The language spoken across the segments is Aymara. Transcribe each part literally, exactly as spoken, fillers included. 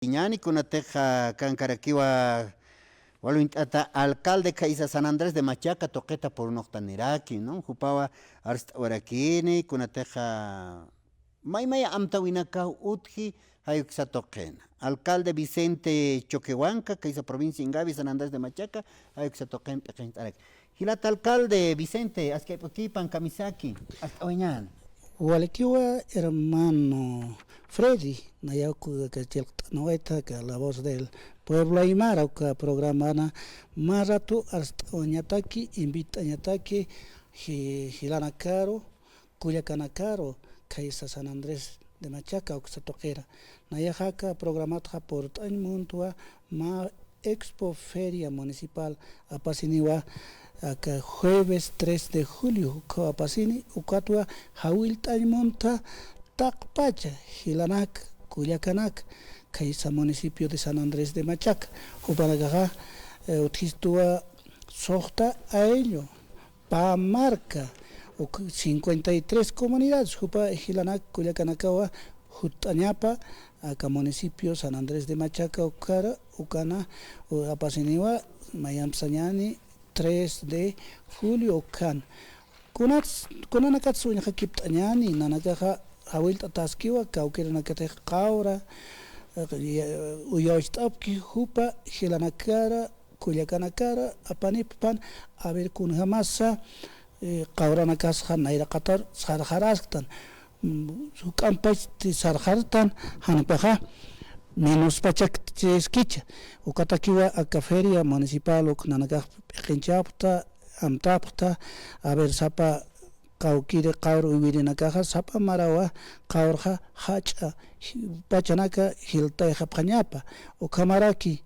Iñani kunatixa kankarakiwa wal uñt'ata alcalde khaysa San Andrés de Machaca tuqita purnuqtaniraki, ¿no? Jupawa arst'awarakini, kunatixa maymaya amtawinakaw utji, jay uksa tuqina. Alcalde Vicente Choquehuanca, khaysa provincia Ingavi, San Andrés de Machaca, jay uksa tuqin p'iqinch'araki. Jilata alcalde Vicente, askip'ukipan kamisaki, arst'awayañan. Walikiwa hermano Freddy, nayaw chillqt'anawayta aka La Voz del Pueblo Aymara, uka programana mä ratu arst'awañataki, invit'añataki, ji-, jilanakaru, kullakanakaru, khaysa San Andrés de Machaca uksa tuqira. Nayaxa aka programatxa purt'añ muntwa mä Expo Feria Municipal apasiniwa, aka jueves tres de julio, ukhaw apasini, ukatwa jawillt'añ munta taqpacha jilanak, kullakanak, khaysa municipio de San Andrés de Machaca. Jupanakaxa, eh, utjistuwa suxta ayllu, pä marka, uk cincuenta y tres comunidades, jupa jilanak kullakanakawa jutt'añapa, aka municipio San Andrés de Machaca ukara, ukana, u-, apasiniwa, mayamp sañani, tres de julio ukan. Kunats-, kunanakats uñjkipt'añani, nanakaxa jawillt'ataskiwa, kawkirinakatix qawra, eh, ya-, uyawcht'apki jupa jilanakara, kullakanakara, apanipxpan, a ver, kunjamasa, eh, qawranakasxa nayraqatar sarxarasktan. Mm, juk'ampach sarxartan, janpaxa, menos pachak chiskicha. Ukatakiwa aka feria municipal uk nanakax p'iqinchapxta, amtapxta, a ver, sapa kawkiri qawr uywirinakaxa, sapa marawa qawrxa jach'a, ji-, pachanaka jiltayxapxañapa. Ukhamaraki,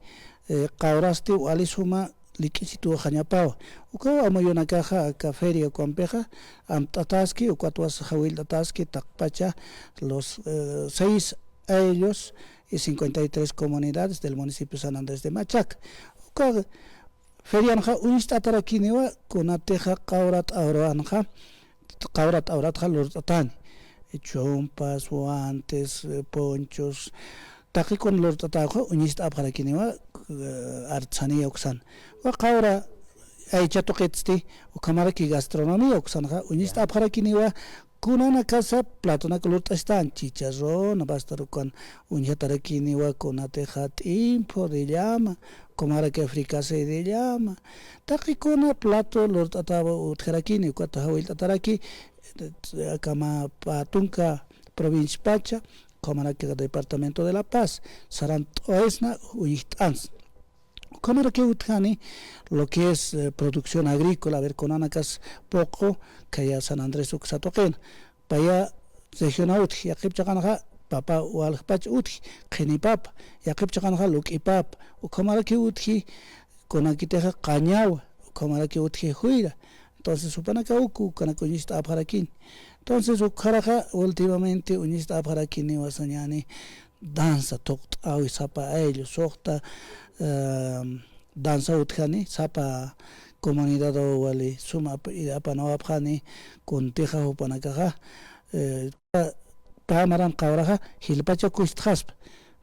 eh, qawrasti wali suma lik'isituxañapawa. Ukaw amuyunakaxa aka feria ukampixa amt'ataski, ukatwas jawillt'ataski taqpacha los, eh, seis ayllus y cincuenta y tres comunidades del municipio San Andrés de Machaca. Uka ferianxa uñst'atarakiniwa, kunatixa qawrat awrawanxa, qawrat awratxa lurt'atani. Chumpas, guantes, eh, ponchos, taqikun lurt'atawxa uñst'apxarakiniwa, eh, artesaniya uksan. Wa qawra aycha tuqitsti, ukhamaraki gastronomía uksanxa uñst'apxarakiniwa, kunanakasa platonak lurt'astan, chicharrón, bastar ukan uñjatarakiniwa, kunatixa t'imphu de llama, ukhamaraki fricassé de llama, taqikuna plato lurt'atawa utjarakini, ukata jawillt'ataraki, eh, aka mä pä tunka provincia pacha, ukhamaraki departamento de La Paz, sarant'awayasna uñjt'ans. Ukhamarakiw utjani lo que es, eh, producción agrícola, a ver, kunanakas puqu, khaya San Andrés uksa tuqina. Paya regionaw utji, yaqhip chiqanxa papa waljpach utji, qhini papa, yaqhip chiqanxa luk'i papa, ukhamarakiw utji, kunakitixa qañawa, ukhamarakiw utji juyra. Entonces, jupanaka uku, ukanak uñst'apxarakini. Entonces, ukharaxa últimamente uñst'apxarakiniwa sañani, danza tuqt'awi sapa ayllu, suxta, em, danza utjani, sapa comunidad wali suma ap-, apanawapxani, kuntixa jupanakaxa, eh, pä maran qawraxa, jilpacha kustxaspa,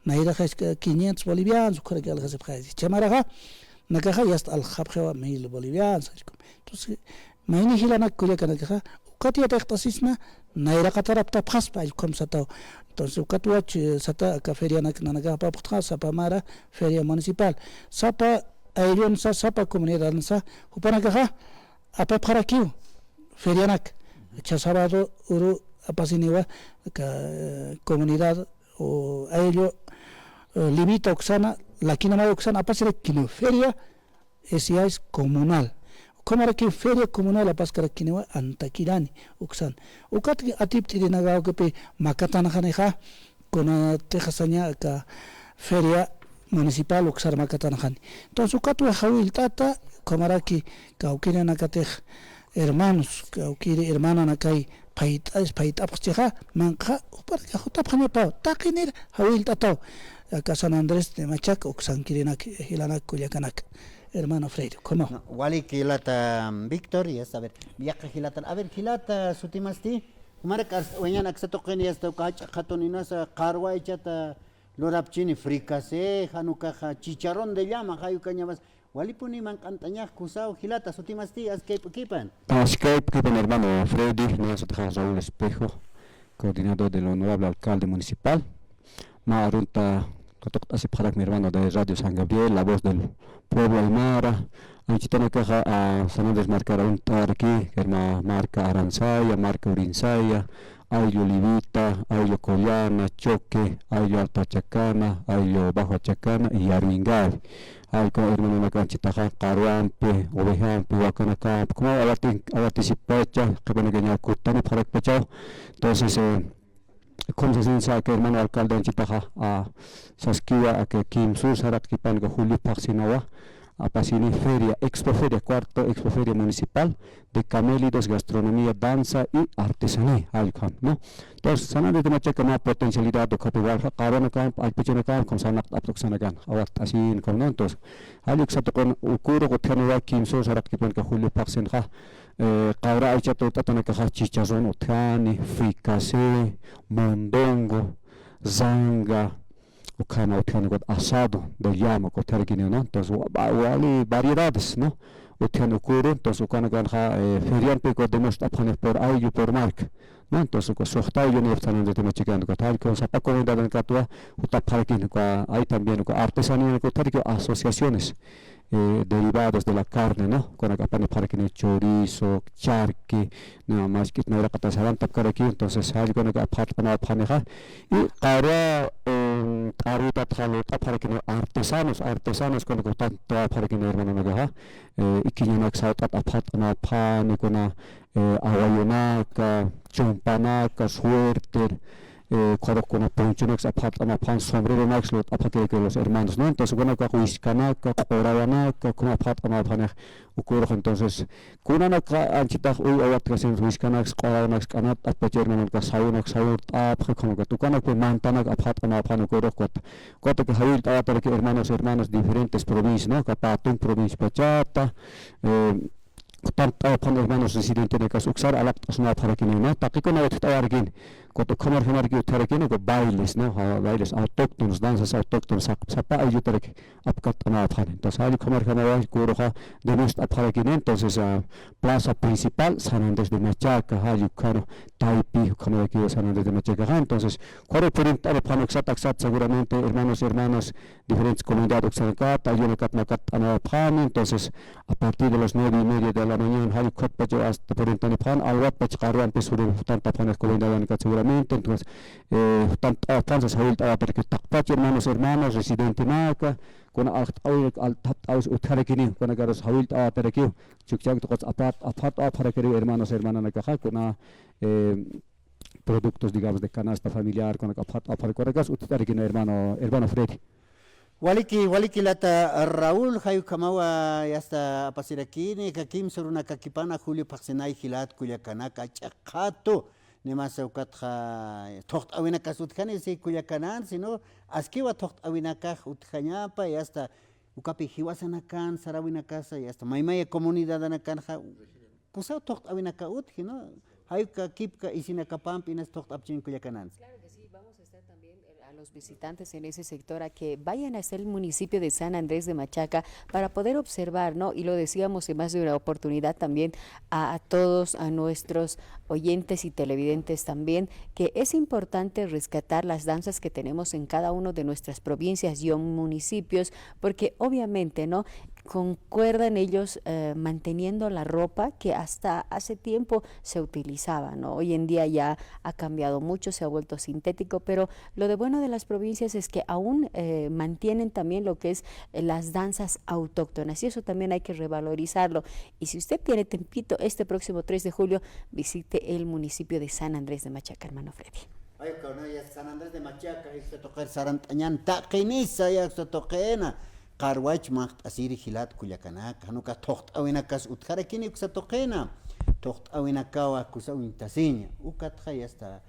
nayraxa quinientos bolivianos, ukharaki aljasipxaysi. Chay maraxa, nakaxa yasta aljapxiwa mil bolivianos. Entonces, mayni jilanak kullakanakaxa, ukat yatiqt'asisna, nayraqatar aptapxaspa, allqum sataw. Entonces, ukat wach, eh, sata aka ferianak nanakax apapxtxa, sapa mara, feria municipal. Sapa ayllunsa, sapa comunidadnsa, jupanakaxa, apapxarakiw, ferianak. Cha sábado uru apasiniwa, aka, eh, comunidad, o ayllu, eh, Livita uksana, Lakinamay uksana, apasirakiniw, feria, S I A es comunal. Ukhamaraki feria comunal apaskarakiniwa Antakirani uksan. Ukat atipt'irinakaw ukapi makatanxanixa, kunatixa saña aka feria municipal uksar makatanxani. Entonces, ukatwa jawillt'ata, ukhamaraki kawkirinakatix hermanos, kawkiri hermananakay phayt'as-, phayt'apxchixa, manqha, jupanaka jutapxañapaw, taqinir jawillt'ataw, aka San Andrés de Machaca uksankirinak, jilanak kullakanaka, hermano Freire, ¿cómo? No, walik jilata, mm, Víctor, y hasta, a ver, yaqha jilatan, a ver, jilata, sutimasti, jumarak arst'awayañan aksa tuqin, y hasta uka jach'a qhatuninasa, qarwa aychata, Lurapchini fricasé, jan ukaxa chicharrón de llama, jay ukañamas. Walipuni manq'ant'añax kusaw jilata, sutimasti askayp'kipan. Askayp'kipan hermano Freddy, nayan sutixax Raúl Espejo, coordinador del honorable alcalde municipal. Mä arunta katuqt'asipxarakmi hermano de Radio San Gabriel, La Voz del Pueblo Aymara. Anchitanakaxa, a, San Andrés markar arunt'araki, hermano marka Aransaya, marka Urinsaya, ayllu Livita, ayllu Collana, Choque, ayllu Alta Chacana, ayllu Bajo Chacana y Yaruingavi. Allku hermanonaka anchitaxa qarwampi, ovejampi, wakanakampi, como awartin-, awartisipacha, qhipanakaña kutanipxarakpachaw. Entonces, eh, como sasinsa aka hermano alcalde anchitaxa, a, saskiwa aka kimsur saraqkipanka julio phaxsinawa, apasini feria, expo feria, cuarto expo feria municipal de camélidos, gastronomía, danza y artesanía, allkham, ¿no? Entonces, San Andrés de Machaca mä potencialidad ukhapi walja, qarwanakamp, allpachanakamp, como sanaqt'apxsanakan, awart'asin, como, ¿no? Entonces, jall uksa tuqin ukürux utjaniwa kimsur saraqkipanka julio phaxsinxa, eh, qawra aychat urt'atanakaxa chicharrón utjani, fricasé, mondongo, zanga, ukhana utjani ukat asado de llama uka utjarakiniw, ¿no? Entonces, wa-, wa-, wali variedades, ¿no? Utjani uküru, entonces, ukanakanxa, eh, feriampi uka demuest'apxani por ayllu, por marca, ¿no? Entonces, uka suxta ayllu niyapxtananti de Machaca, ukat jall uka sapa comunidadkatwa jutapxarakini, uka, hay también uka artesanía uka utjarakiw asociaciones, eh, derivados de la carne, ¿no? Kunak apanipxarakini chorizo, charqui, ¿no? Mask'it nayraqata sarantapkaraki, entonces, jall kunak apxat'anapxanixa. Y qarwa, eh, t'arwitatxa lurt'apxarakini artesanos, artesanos kunak apxat'anapxarakini hermanonakaxa, eh, ikiñanak sawt'at apxat'anapxani, kuna, eh, awayunaka, chumpanaka, suéter, eh, qurux kuna ponchonaks apxat'anapxan, sombreronaks lurt'apxakiraki los hermanos, ¿no? Entonces, kunaka wiskanaka, q'urawanaka, kuna apxat'anapxanix ukürux, entonces, kunanaka anchitax uy awartkasin wiskanaks, q'urawanaks k'anat, apach hermanonaka sawunak sawurt'apxi, kunaka tukanak mantanak apxat'anapxan ukürux, ukat, ukat jawillt'awataraki hermanos, hermanos, diferentes provincias, ¿no? Uka Patun provinciapachata, eh, Jutant'apxan hermanos residentenakas uksar alaqt'asnapxarakini, ¿no? Taqikuna utjt'awarakini. Ukat ukhamarjamaraki utjarakini, uka bailes, ¿no? Ja, bailes autóctonos, danzas autóctonas, sap-, sapa ayllutaraki apkatt'anapxani. Entonces, jall ukhamarjamawa uküruxa demuest'apxarakini, entonces, a, plaza principal, San Andrés de Machaca, jall ukharu, taypi, ukhamaraki San Andrés de Machacaxa. Entonces, ukharu purint'anipxani uksat aksat seguramente, hermanos, hermanas, diferentes comunidad uksanakat, ayllunakat makatt'anapxani, entonces, a partir de las nueve y media de la mañana, jall ukhatpacha hasta purintanipxan, alwatpach qarwampis jutan, jutantapxani comunidadanakat seguramente, entonces, eh, jutantapxan, sas jawillt'awataraki taqpach hermanos, hermanas, residentenaka, kuna alqt'awi, alqt'awis utjarakini, kunakarus jawillt'awatarakiw, chukchak tuqats apat, apat, apxarakiriw hermanos, hermananakaxa, kuna, eh, productos, digamos, de canasta familiar, kunak apxat, apxat, kunakas utjtarakini, hermano, hermano Freddy. Waliki, waliki lata Raúl, jay ukhamawa, yasta apasirakini, aka kimsa urunakakipana julio phaxsinay jilat kullakanaka, ch'aqhatu, nimasa ukatxa thuqt'awinakas utjani, si kullakanan, sino askiwa thuqt'awinakax utjañapa, yasta ukapi jiwasanakan, saräwinakasa, yasta maymaya comunidadanakanxa, kusaw thuqt'awinaka utji, ¿no? Jay uka kipka isinakapampi inas thuqt'apchin kullakanansa. Claro que sí, vamos a estar también, eh, a los visitantes en ese sector a que vayan hasta el municipio de San Andrés de Machaca para poder observar, ¿no? Y lo decíamos en más de una oportunidad también a, a todos, a nuestros oyentes y televidentes también, que es importante rescatar las danzas que tenemos en cada uno de nuestras provincias y municipios, porque obviamente, ¿no? Concuerdan ellos, eh, manteniendo la ropa que hasta hace tiempo se utilizaba, ¿no? Hoy en día ya ha cambiado mucho, se ha vuelto sintético, pero lo de bueno de las provincias es que aún, eh, mantienen también lo que es, eh, las danzas autóctonas, y eso también hay que revalorizarlo. Y si usted tiene tempito, este próximo tres de julio visite el municipio de San Andrés de Machaca, hermano Freddy. Ay, ukhana, ya San Andrés de Machaca, uksa tuqir sarant'añan taqinisa, ya uksa tuqina. Qarwach maqt'asiri jilat kullakanaka, jan uka thuqt'awinakas utjarakini uksa tuqina. Thuqt'awinakawa kusa uñtasiña. Ukatxa yasta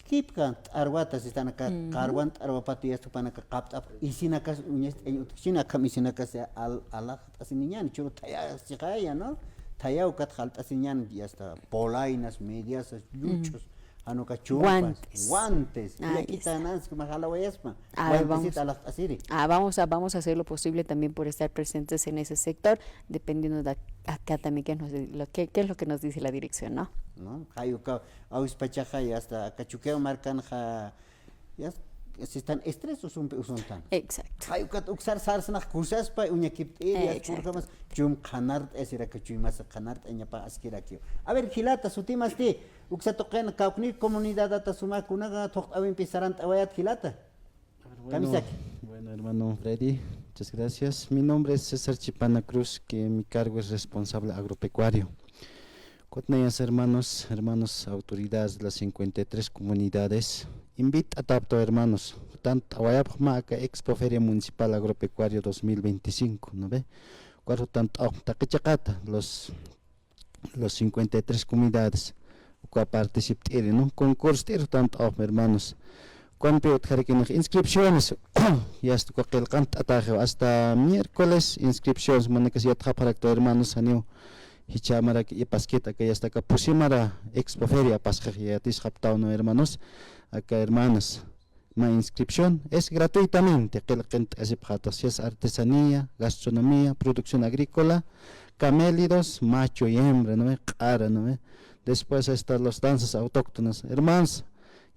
kipka t'arwata sistanaka, qarwan t'arwapati yasta jupanaka qapt'ap, isinakas uñast'añ utjchina, akham isinakas al-, alaqt'asiniñan, churu thaya chiqaya, ¿no? Thaya ukatxa alt'asiñan, yasta polainas, mediasas, lluch'us, Jan uka chumpas, guantes. Guantes. Ahí está. Llakitanansku, mä jalawayaspa. Ah, guantes vamos. Alaxt'asiri. Ah, vamos a, vamos a hacer lo posible también por estar presentes en ese sector, dependiendo de acá también qué nos, lo que, qué es lo que nos dice la dirección, ¿no? ¿No? Jay uka, awispachaxa, ya está, aka Chukiyawu markanxa, ya, si están estrés, usunpi, usuntan. Exacto. Jay ukat uksar sarsnax kusaspa, uñakipt'iri, ya. Exacto. Purjamas, chum qhanart'asiraki, chuymas qhanart'añapa askiraki. A ver, jilata, sutimasti, uksa tuqin kawkni comunidadata suma kunaga thuqt'awimpi sarant'awayat jilata. A ver, bueno, kamisaki. Bueno, hermano Freddy, muchas gracias. Mi nombre es César Chipana Cruz, que mi cargo es responsable agropecuario. Kutnayas hermanos, hermanos, autoridades de las cincuenta y tres comunidades. Invit'atapxta hermanos, jutan t'awayapxma aka Expo Feria Municipal Agropecuario dos mil veinticinco, ¿no ve? Ukat jutan t'awapxma taqi chiqata, los los cincuenta y tres comunidades uka participt'iri, ¿no? Concursot'iri jutan t'awapxma hermanos. Ukampi utjarakini inscripciones, ya está, uka qillqan t'ataxiw, hasta miércoles inscripciones, jumanakax yatxapxarakta hermanos, janiw jichha marak ipaskit aka, ya está, aka pusi mara Expo Feria apasxix, yatisxapxtaw, ¿no, hermanos? Aka hermanos. Mä inscripción es gratuitamente, qillqint'asipxäta, si es artesanía, gastronomía, producción agrícola, camélidos, macho y hembra, ¿no ve? Q'ara, ¿no ve? Después están los danzas autóctonas. Hermanos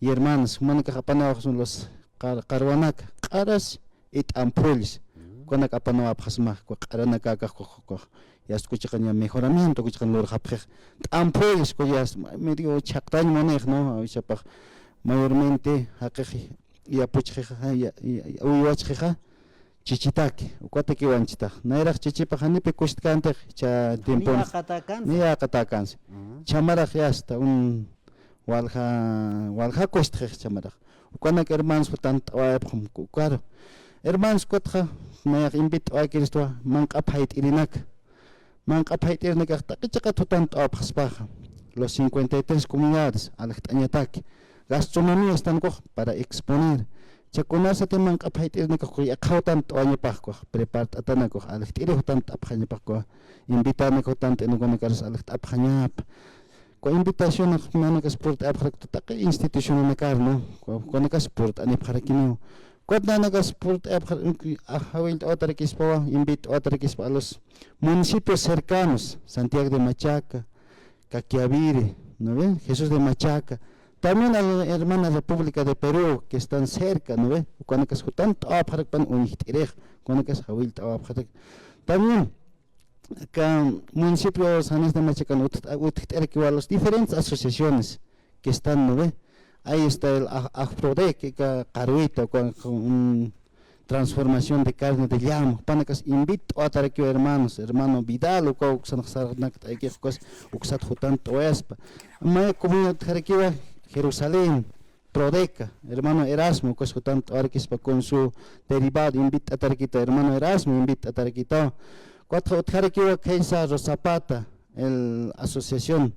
y hermanas, jumanakax apanawapxasma los qar-, qarwanaka, q'aras y t'amphullis. Ukanak apanawapxasma, uka q'aranakakax, uka, uka, ya está, uka chiqan ya mejoramiento, uka chiqan lurxapxix. T'amphullis, uka ya está, medio chhaqtañ munix, ¿no? Awisapax, mayormente jaqix yapuchxixa, ya, ya, uywachxixa, chichitaki, ukatakiw anchhitax. Nayrax chichipax janipi kustkantix, jichha tiempon. Ni yäqatäkansa. Ni yäqatäkansa. Ujú. Jichha marax ya está, un walja, walja kustxix jichha marax. Ukanak hermanos, jutan t'awayapxam ukaru. Hermanos, ukatxa, nayax invit'awayakiristwa, manq'a phayt'irinaka. Manq'a phayt'irinakax taqi chiqat jutan t'awapxaspaxa, los cincuenta y tres comunidades, aljt'añataki, gastronomía están ukax para exponer. Jichha kunasati manq'a phayt'irinakax ukax yaqha jutan t'awañapax ukax, prepart'atanakax, aljt'iri jutan t'apxañapax ukax, invitanakax jutan t'in ukanakarus aljt'apxañapa. Uka invitacionax nanakas purt'apxarakta taqi institucionanakar, ¿no? Uka, ukanakas purt'anipxarakiniw. Ukat nanakas purt'apxar, a, jawillt'awatarakispawa, invit'awatarakispa a los municipios cercanos, Santiago de Machaca, Caquiaviri, ¿no ve? Jesús de Machaca. También a la hermana República de Perú, que están cerca, ¿no ve? Ukanakas jutan t'awapxarakpan uñjt'irix, ukanakas jawillt'awapxarak. También aka municipio San Isidro de Machaca utj-, utjt'irakiwa los diferentes asociaciones que están, ¿no ve? Ahí está el Aj-, Ajprodec, aka qarwita, uka, un, transformación de carne de llama. Jupanakas invit'awatarakiwa hermanos, hermano Vidal, uka uksan sarnakt'ayki, ukas uksat jutan t'awayaspa. Maya comunidad utjarakiwa Jerusalén, Prodeca, hermano Erasmo, ukas jutan t'awarakispa con su derivado, invit'atarakita, hermano Erasmo, invit'atarakita. Ukatxa utjarakiwa César Zapata, el asociación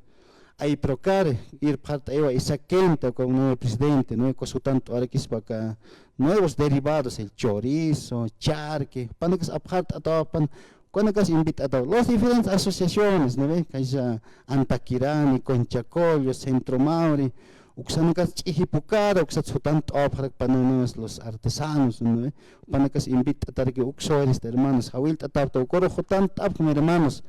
Aiprocare, irpxart'ayawa Isaac Quenta, uka nuevo presidente, ¿no? Ukas jutan t'awarakispa aka nuevos derivados, el chorizo, charque, jupanakas apxart'atawapan, ukanakas invit'ataw. Los diferentes asociaciones, ¿no ve? Kaysa Antakirani, Conchacollo, Centro Mauri, uksanakas Ch'ijipukara, uksat jutan t'awapxarakpan, ¿no? Los artesanos, ¿no ve? Jupanakas invit'ataraki, uksa wayrista, hermanos, jawillt'atapta, ukaru jutan t'apxam, hermanos.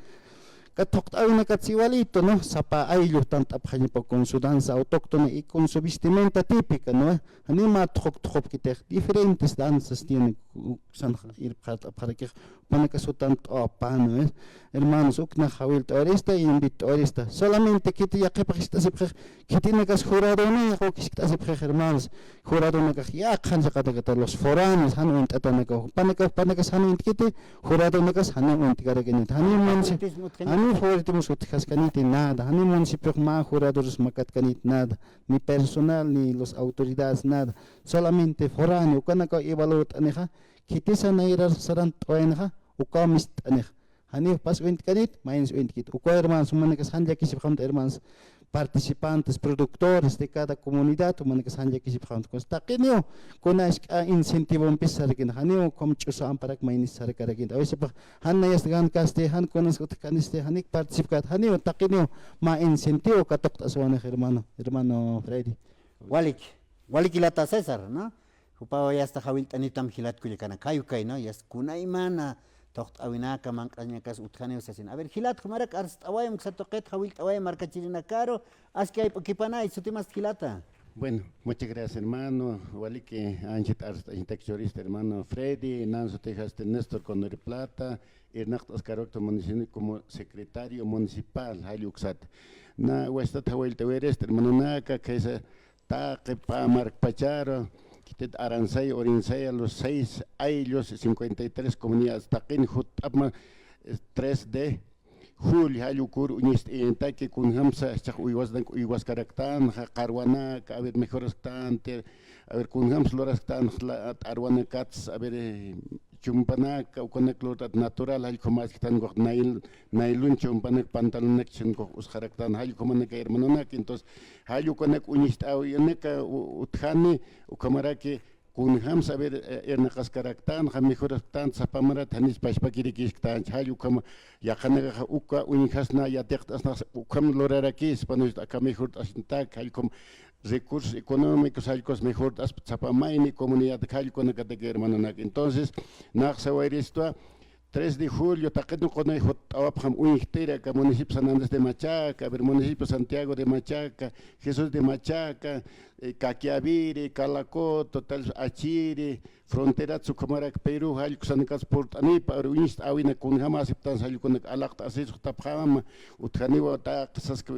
Aka thuqt'awinakat igualito, ¿no? Sapa ayllu jutan t'apxañapa con su danza autóctona y con su vestimenta típica, ¿no? Janiw mä thuqhup thuqhupkitix, diferentes danzas tiene, uksan irpxart'apxarakix, jupanakas jutan t'awapxam, ¿no? Hermanos, uknax jawillt'awarista y invit'awarista. Solamente khiti yaqhipax jiskt'asipxix, khitinakas juradonï yaqhipax jiskt'asipxix, hermanos. Juradonakax yaqhan saqatakata los foráneos, jan uñt'atanakaw. Jupanaka, jupanakas jan uñt'kiti, juradonakas jan uñt'karakinit. Janiw munsi-, favoritismo utjaña. Janiw favoritismo utjaskaniti nada. Janiw municipiox mä juradores makatkanit nada. Ni personal, ni los autoridades, nada. Solamente foráneo, ukanakaw evaluat'anixa, khitisa nayrar sarant'awayanixa, ukaw mist'anixa. Janiw jupas uñt'kanit, maynis uñt'kit. Ukaw hermanos, jumanakas jan llakisipxamta hermanos. participantes, productores de cada comunidad, jumanakas jan llakisipxämta. Taqiniw, kuna jisk'a incentivompis sarakïnxa, janiw ukham ch'usa amparak maynis sarakarakinxa. A veces jan nayas gankasti, jan kunas utjkanisti, janik participkät, janiw, taqiniw, mä incentivo katuqt'asiwanix, hermano, hermano Freddy. Walik, walik jilata César, ¿no? Jupawa yasta jawillt'anitam jilat kullakanak, jay ukay, ¿no? Yasta kunaymana thuqt'äwinaka, manq'añakas utjaniw sasin. A ver, jilat, jumarak arst'awayam, uksa tuqit jawillt'awayam markachirinakaru, aski jayp'ukipanay, sutimasti jilata. Bueno, muchas gracias, hermano. Waliki, anchhit arst'añatak churista, hermano Freddy, nan sutixasti Néstor Condori Plata, irnaqt'askarukta municipio como secretario municipal, jall uksat. Na, wastat jawillt'awirist, hermanonaka, khaysa taqi pä markpacharu, khitit Aransay, Orinsay, a los seis ayllus, cincuenta y tres comunidades, taqin jutt'apma, eh, tres de julio, jall ukur uñist'ayantaki, kunjamsa jichhax uywasanak uywaskaraktanxa, qarwanaka, a ver, mejorasktanti, a ver, kunjamsa lurasktanxa, la, t'arwanakats, a ver, eh, chumpanaka, ukanak lurt'at natural, jall ukhamasktan ukax nayl-, naylon chumpanaka, pantalonak, chin ukax usxaraktan, jall ukhamanaka, hermanonaka. Entonces, jall ukanak uñist'äwinaka u-, utjani, ukhamaraki kunjamsa, a ver, eh, irnaqaskaraktanxa, mejorasktan, sapa marat janis pachpakirakïsktancha, jall ukhama, yaqhanakaxa uka uñjasna yatiqt'asnax ukham lurarakïspa, ¿no? Aka mejort'asntak, jall ukham recursos económicos, jall ukas mejort'aspa sapa mayni comunidad, jall ukanakataki, hermanonaka. Entonces, nax sawayiristwa, tres de julio, taqin qunay jutt'awapxam uñjt'iri aka municipio San Andrés de Machaca, a ver, municipio Santiago de Machaca, Jesús de Machaca, eh, Caquiaviri, Calacoto, tal vez Achiri, fronterat, ukhamarak Perú, jall uksanakats purt'anipa, a ver, uñist'äwina kunjam aceptan, jall ukanak alaqt'asisxtapxama, utjaniwa taqi saski,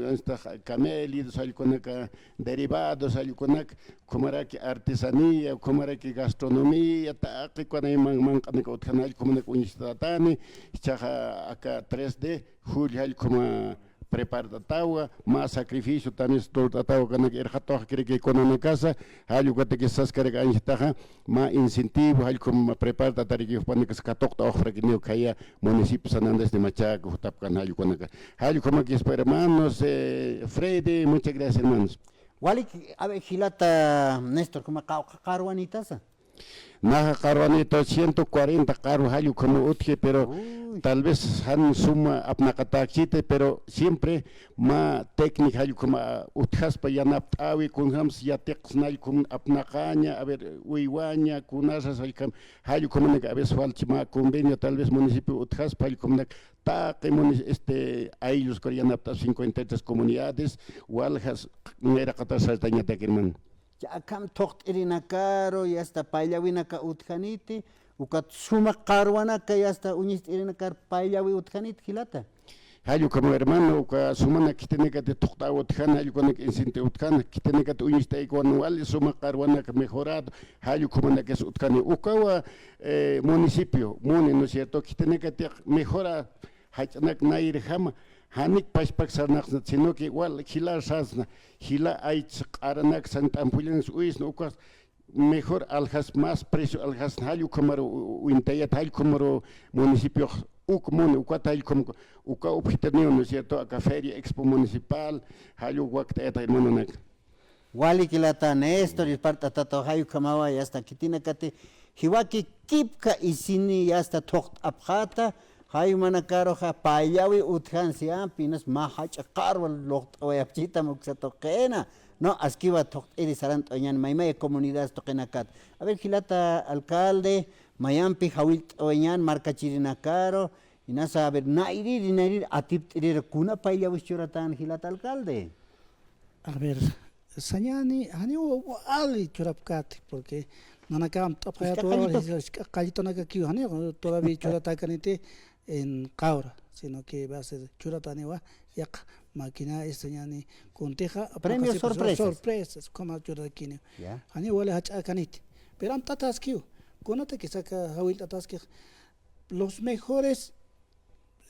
camélidos, jall ukanaka derivados, jall ukanak, ukhamaraki artesanía, ukhamaraki gastronomía, taqi kunay man-, manq'anak utjan, jall ukhamanaka uñist'atani, jichhaxa aka tres de julio, jall ukhama prepart'atawa, mä sacrificio tanis lurt'atawa, ukanak irxatawakiraki kunanakasa, jall ukataki saskarak anchhitaxa, mä incentivo, jall ukham prepart'ataraki, jupanakas katuqt'awapxarakiniw khaya municipio San Andrés de Machaca, jutapkan jall ukanaka. Jall ukhamakispa hermanos, eh, Freddy, muchas gracias, hermanos. Walik, a ver, jilata Néstor, ¿cómo qa-, qa-, qarwanitasa? Naxa qarwanita ciento cuarenta qarwa jall ukhama utji, pero tal vez jan suma apnaqatäkchiti, pero siempre mä técnica jall ukhama utjaspa yanapt'äwi, kunjams yatiqsna jall ukham apnaqaña, a ver, uywaña, kunasas jall ukham, jall ukhamanaka a veces falchi mä convenio, tal vez municipio utjaspa jall ukhamanak taqi muni-, este, ayllus kar yanapt'as cincuenta y tres comunidades, waljas, nayraqatas saltañatak, hermano. Akham thuqt'irinakaru, yasta payllawinaka utjaniti, ukat suma qarwanaka, yasta uñist'irinakar payllawi utjaniti, jilata. Jall ukhama, hermano, uka sumanak khitinakati thuqt'aw utjan, jall ukanak incentivo utjan, khitinakati uñist'aykuwan wali suma qarwanaka mejorado, jall ukhamanakis utjani. Ukawa, eh, municipio, muni, ¿no es cierto? Khitinakati mejora jach'anak nayrjama, janik pachpak sarnaqsnat, sino que wal jila sarsna, jila aychs q'aranak san t'ampullanaks uysna, ukas mejor aljasna, más precio aljasna, jall ukhamaru u-, u-, uñtayat, jall ukhamaru municipiox uk muni, ukat jall ukham, uka objetiniw, ¿no es cierto? Aka Feria Expo Municipal, jall uka wakt'ayat, hermanonak. Walik jilata Néstor, irpart'atataw jall ukhamawa, yasta khitinakati, jiwaki kipka isini yasta thuqt'apxäta, jall umanakaruxa payllawi utjansi ampi, inas mä jach'a qarwa luqt'awayapchitam uksa tuqina, ¿no? Askiwa thuqt'iri sarant'awayañän maymaya comunidades tuqinakat. A ver, jilata alcalde, mayampi jawillt'awayañän markachirinakaru, inasa, a ver, nayrïri, nayrïri atipt'irïri, kuna payllawis churatän, jilata alcalde. A ver, sañäni, janiw wali churapkati, porque nanakax amtapxayät, jisk'a qallito, jisk'a qallitonakakiw, janiw todavía churatäkaniti en qawra, sino que va a ser churataniwa yaqha máquina, sañäni kuntixa, premio sorpresas. Sorpresas, ukhama churatäkiniw. Ya. Janiw wali jach'akaniti. Pero amt'ataskiw, kunataki saka jawillt'ataskix, los mejores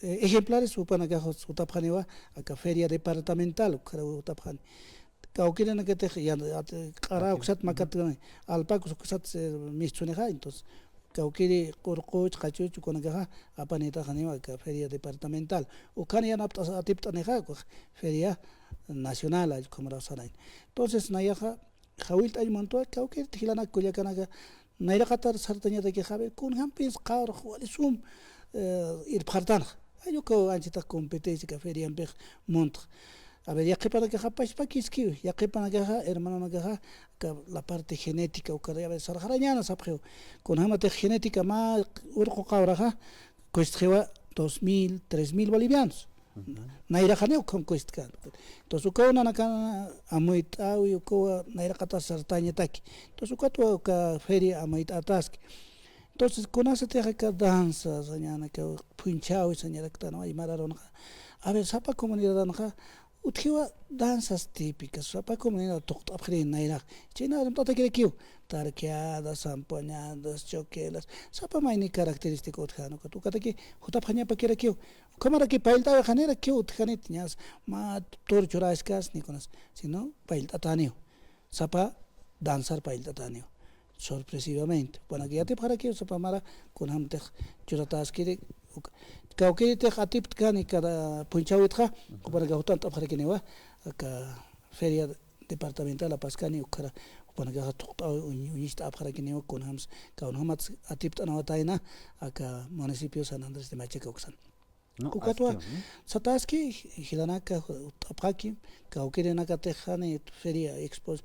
eh, ejemplares jupanakax jutapxaniwa, aka feria departamental, ukharaw jutapxani. Kawkirinakatix, ya, at-, q'ara uksat makat, alpakus uksat, eh, mistunixa, entonces, kawkiri qurquch, qachuch, ukanakaxa, apanitaxaniwa, aka feria departamental. Ukan yanapt'as atipt'anixa, ukax feria nacional, allkhumarak sarañ. Entonces, nayaxa, jawillt'añ muntwa, kawkïriti jilanaka kullakanaka, nayraqatar sartañatakixa, a ver, kunjampis qawrax wali sum, eh, irpxartanxa. Ay, ukaw anchitax competencia aka feriampix muntxa. A ver, yaqhipanakaxa pachpakiskiw, yaqhipanakaxa, hermanonakaxa, aka la parte genética, uka, a ver, sarxarañäna sapxiw. Kunjamatix genética mä urqu qawraxa, kuestxiwa dos mil, tres mil bolivianos. Ujú. Nayraxaniw ukham kuestkän. Entonces, ukaw nanakana amuyt'äwi, ukawa nayraqatar sartañataki. Entonces, ukatwa uka feria amuyt'ataski. Entonces, kunasatix aka danza sañäni, aka phunchhäwi sañaraktanwa, aymar arunxa. A ver, sapa comunidadanxa utjiwa danzas típicas, sapa comunidad thuqt'apxiri nayrax. Chhayna arumt'atakirakiw, tarqueadas, zampoñadas, choquelas, sapa mayni característica utjäna, ukat, ukataki jutapxañapakirakiw. Ukhamaraki payllt'äwixanirakiw utjanit, ñas mä tur churaskas ni kunas, sino payllt'atäniw. Sapa danzar payllt'atäniw. Sorpresivamente. Jupanaka yatipxarakiw sapa mara, kunjamtix churatäskiri, uka. Kawkïritix atiptkani cada phunchhäwitxa, jupanaka jutant'apxarakiniwa, aka feria departamental apaskani, ukara, jupanakaxa thuqt'aw uñ-, uñicht'apxarakiniwa, kunjams, kunjamat atipt'anawatayna, aka municipio San Andrés de Machaca uksan. No, ukatwa, aski, ¿no? Sataski, jilanaka, jutapxaki, kawkïrinakatix jani feria, expo,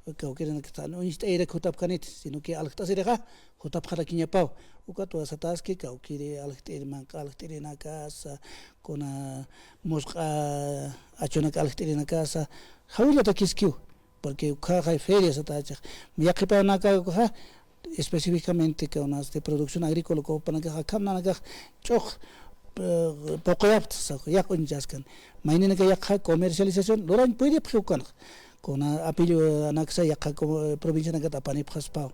kawkïrinakatix jani uñicht'ayirak jutapkanit, sino que aljt'asirixa, jutapxarakiñapaw. Ukatwa sataski, kawkïri aljt'iri, manq'a aljt'irinakasa, kuna musq'a achunaka aljt'irinakasa, jawillatakiskiw. Porque ukhaxa feria satächix. Yaqhipanakaxa, específicamente, ukaw unas de producción agrícola, ukaw jupanakaxa, akham nanakax ch'ux, eh, puquyapxta, yaqha uñchaskan. Mayninaka yaqha comercialización, lurañ puydipxi ukanxa. Kuna apilluranaksa yaqha co-, provincianakat apanipxaspaw.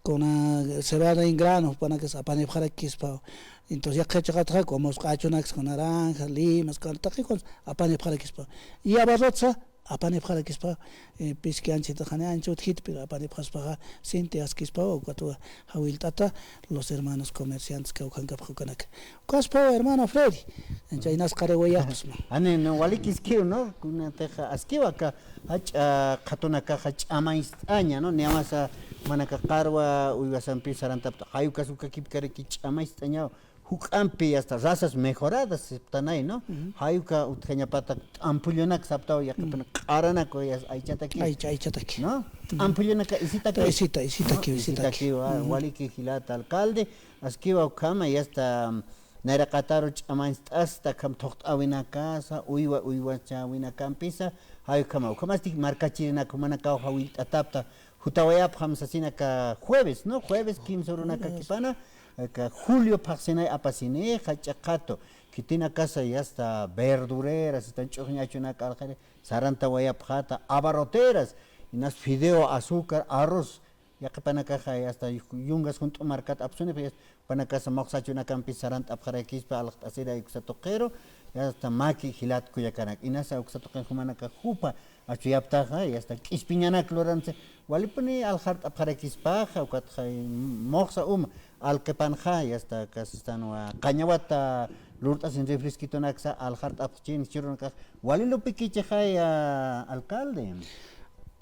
Kuna cebada en grano, jupanakas apanipxarakispaw. Entonces, yaqha chiqatxa, como musq'a achunaksa, kuna naranja, limas, kuna taqi kuns apanipxarakispaw. Y abarrotsa, apanipxarakispa, eh, piski anchhita jani ancha utjit, pero apanipxaspaxa, sinti askispa, ukatwa jawillt'ata, los hermanos comerciantes kawkhankapxi ukanaka. Ukaspa, hermano Freddy, ancha inas qariwayapxsma. Ani, no, walikiskiw, ¿no? Kunatixa askiwa aka, jach'a qhatunakaxa ch'amañcht'aña, ¿no? Niyamasa manaka qarwa uywasampi sarantapta, jay ukas ukakipkaraki ch'amañcht'añaw. Juk'ampi hasta razas mejoradas saptanay, ¿no? Ujú. Jay uka utjañapata t'ampullunaka saptaw, yaqhipana q'aranaka, ya, aychataki. Aycha, aychataki. ¿No? Ujú. T'ampullunaka isitaki. Isita, isitaki, ¿no? Isitaki, isitaki. Wa-, ujú, waliki jilata alcalde, askiwa ukhama, ya está, nayraqataru ch'amañcht'asta, akham thuqt'awinakasa, uywa, uywachawinakampisa, jay ukhama, ukhamasti markachirinaka, jumanakaw jawillt'atapta, jutawayapxam sasina aka jueves, ¿no? Jueves kimsa urunakakipana, aka julio phaxsinay apasini, jach'a qhatu, khitinakasa ya está verdureras, están ch'uxñachunak alxiri, sarantawayapxata, abarroteras, inas fideo, azúcar, arroz, yaqhipanakaxa ya está yungas junt'u markat apsuni, pues, jupanakasa muxsachunakampis sarant'apxarakispa, aljt'asiri uksa tuqiru, ya está maki jilat kullakanaka. Inasa uksa tuqin jumanaka jupa achuyaptaxa, ya está k'ispiñanak luransi, walipuni aljart'apxarakispaxa, ukatxa muxsa uma, alqipanxa, ya está, kasistanwa, qañawata lurt'asin refresquitunaksa, aljart'apxchin, churunakax, wali lupikichixay, a, alcalde.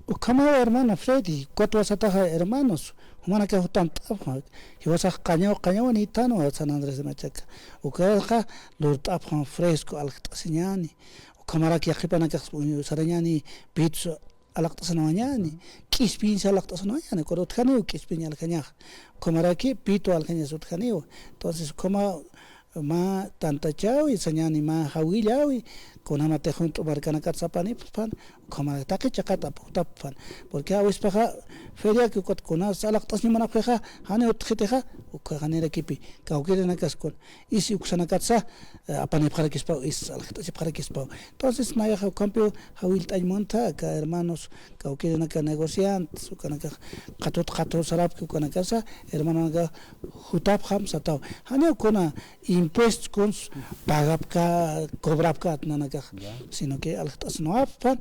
Ukhamaw, hermano Freddy, ukatwa sataxa, hermanos, jumanakax jutant'apxma, jiwasax qañaw, qañawanïtanwa San Andrés de Machaca. Ukaxa lurt'apxam fresco, aljt'asiñäni. Ukhamarak yaqhipanakax sarañäni pitus alaqt'asinawañäni, k'ispiñsa alaqt'asinawañäni, ukat utjaniw k'ispiñ aljañax. Ukhamaraki pitu aljañas utjaniw. Entonces, ukhama mä tantachäwi, sañäni mä jawillawi, kunjamatix junt'u markanakat apanipxpan, ukhamaraki taqi chiqat apxtapxpan. Porque awispaxa feriaki ukat kunas alaqt'asiñ munapxixa, jani utjitixa, ukhaxa janirakipi, kawkïrinakas kun, isi uksanakatsa, eh, apanipxarakispaw, isi aljt'asipxarakispaw. Entonces, nayaxa ukhampiw jawillt'añ munta, aka hermanos, kawkïrinaka negociantes, ukanakax qhatut qhatut sarapki, ukanakasa, hermanonaka jutapxam sataw. Janiw kuna impuestos kuns pagapka, cobrapka nanakax, ya, sino que aljt'asinawapxpan,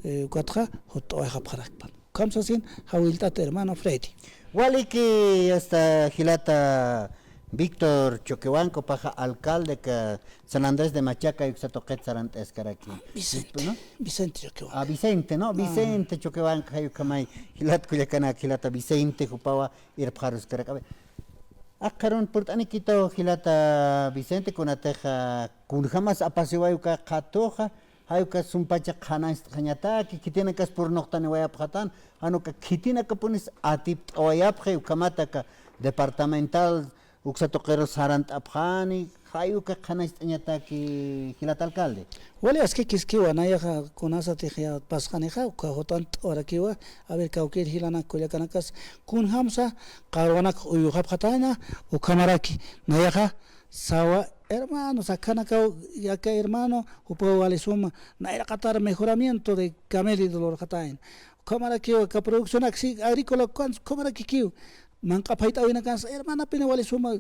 eh, ukatxa jutt'awayxapxarakpan. Ukham sasin jawillt'at, hermano Freddy. Waliki, ya está, jilata Víctor Choquehuanca, jupaxa alcalde aka San Andrés de Machaca, uksa tuqit sarant'askaraki. Vicente, ¿no? Vicente Choquehuanca. Ah, Vicente, ¿no? Ah. Vicente Choquehuanca, jay ukhamay, jilat kullakanaka, jilata Vicente, jupawa irpxaruskarak. A ver, akxarun purt'anikitaw jilata Vicente, kunatixa, kunjamas apasiwayi uka qhatuxa, jay uka sumpacha qhanañcht'añataki, khitinakas purnuqtaniwayapxatani, jan uka khitinakapunis atipt'awayapxi, ukhamat aka departamental uksa tuqiru sarant'apxani, jay uka qhanañcht'añataki, jilat alcalde. Wali, aski kiskiwa, nayaxa kunasatix ya pasxanixa, uka jutant'awarakiwa, a ver, kawkïr jilanak kullakanakas, kunjamsa qawruwanak uyuxapxatayna, ukhamaraki, nayaxa, sawa, hermano, sakanakaw, aka hermano, jupaw wali suma, nayraqatar mejoramiento de camélido lurxatayna. Ukhamarakiw, aka producción aksi-, agrícola, ukhams-, ukhamarakikiw, manq'a phayt'awinakansa, hermanapini wali suma,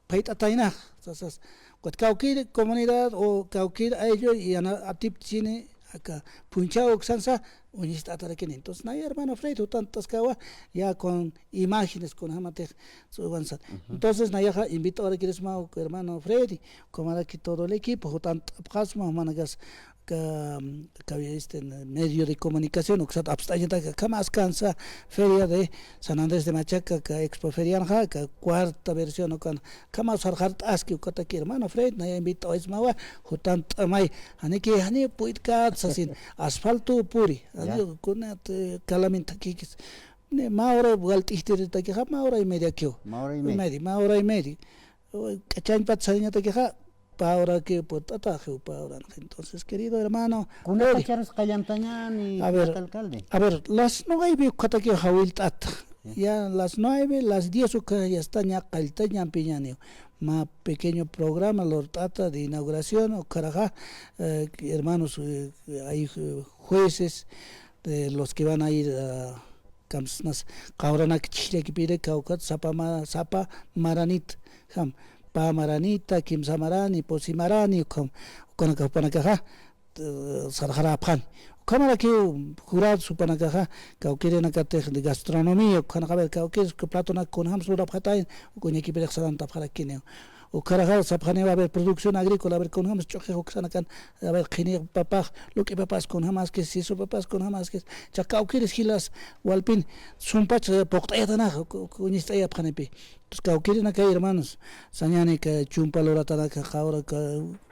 phayt'ataynax, sasas. Ukat kawkïr comunidad o kawkïr ayllu yana atipchini, aka phunchhaw uksansa, uñist'atarakini. Entonces, nay hermano Freddy, jutant'askawa, ya con imágenes, kunjamatix, suwansa. Ujú. Entonces, nayaxa invitawarakirisma, uk hermano Freddy, ukhamaraki todo el equipo, jutant'apxasma, jumanakas, aka, aka, este, medio de comunicación, uksat apst'añataki, akham askansa feria de San Andrés de Machaca, aka Expo Ferianxa, aka cuarta versión, ukan, akham sarxart'aski, ukataki hermano Fred, naya invit'awaysmawa, jutant'amay, janiki, jani puyt'kät sasin, asfalto puri, ya, jani kunat, eh, calamenta kikis. Ni mä hora walt'ijtiritakixa, mä hora y media kiw. Mä hora y media. Media, mä hora y media. K'achañpat sariñatakixa, pä hora que purt'ataxi, pä hora. Entonces, querido hermano, kunapacharus qallantañäni, a ver, alcalde. A ver, las nueve ukkhataki jawillt'ata. Ya. Ya las nueve, las diez uka ya está ña qallta ñampiñäniw. Mä pequeño programa lurt'ata de inauguración, ukharaxa, eh, hermanos, eh, hay, eh, jueces, eh, los que van a ir a Kamsnas qawranak chhijllakipiri kawkhat sapa ma-, sapa maranit, jam, pä maranita, kimsa marani, pusi marani, ukham, ukanaka jupanakaxa, eh, sarxarapxani. Ukhamarakiw jurados jupanakaxa, kawkïrinakatix de gastronomía, ukhanakax, a ver, kawkïr platonak kunjams lurapxatayn, uñakipirix sarantapxarakiniw. Ukharaxa sapxaniwa, a ver, producción agrícola, a ver, kunjamas ch'uqix uksanakan, a ver, qhini papax, luk'i papas kunjamaskis, sisu papas kunjamaskis, cha kawkïris jilas walpin, sumpach, eh, puqt'ayatanax, ku-, ku-, uñist'ayapxanipi. Entonces, kawkïrinaka, hermanos, sañäni ka chumpa luratanaka, qawra ka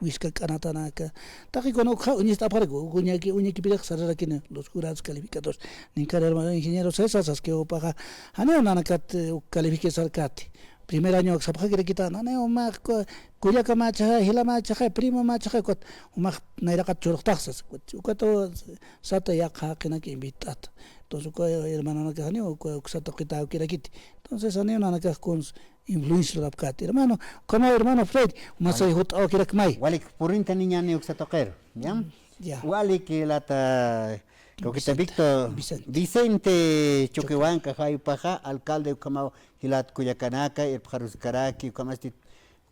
wiska k'anatanaka, taqi kuna ukxa uñist'apxaraki, uñaki-, uñakipirix sararakini, los jurados calificadores. Ninkar hermano ingeniero César, saski jupaxa, janiw nanakat, eh, califique sarkati. Primer año sapxakirakita, nani, umax ku-, kullaka machaxa, jila machaxa, primo machaxa, ukat, umax nayraqat churxtax sas, ukat, ukat sata yaqha jaqinak invit'ata. Entonces, uka hermanonakax janiw, uka, uksata qitawkirakiti. Entonces, janiw nanakax kuns influencia lurapkati. Hermano, como hermano Fred, umasay jut'awkirakmay. Walik purintaniñäni uksa tuqiru, ¿ya? Ya. Walik jilata, kawkita Vicente. Victor, Vicente. Vicente Choquehuanca, jay jupaxa, alcalde ukhamaw, jilat kullakanaka, irpxaruskaraki, ukhamasti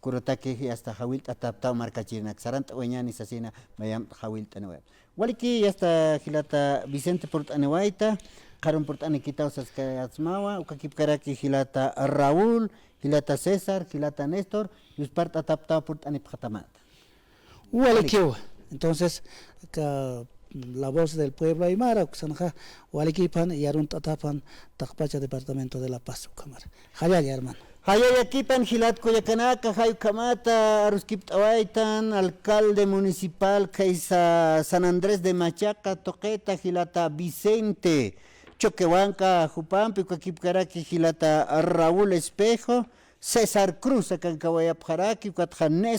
kurutaki, ya está, jawillt'ataptaw markachirinak, sarant'awayañäni sasina, mayamp jawillt'aniwayap. Waliki, ya está, jilata Vicente purt'aniwayta, qharun purt'anikitaw saskayasmawa, ukakipkaraki jilata Raúl, jilata César, jilata Néstor, yuspart'ataptaw purt'anipxatamata. Walikiw. Entonces, aka, mm, La Voz del Pueblo Aymara, uksanxa, walikipan, yarunt'atapan, taqpacha departamento de La Paz, ukhamara. Jallalla, hermano. Jallallakipan, jilat kullakanaka, jay ukhamata aruskipt'awaytan, alcalde municipal, khaysa San Andrés de Machaca, tuqita, jilata Vicente Choquehuanca, jupampi, ukakipkaraki, jilata Raúl Espejo, César Cruz, akankawayapxaraki, ukatxa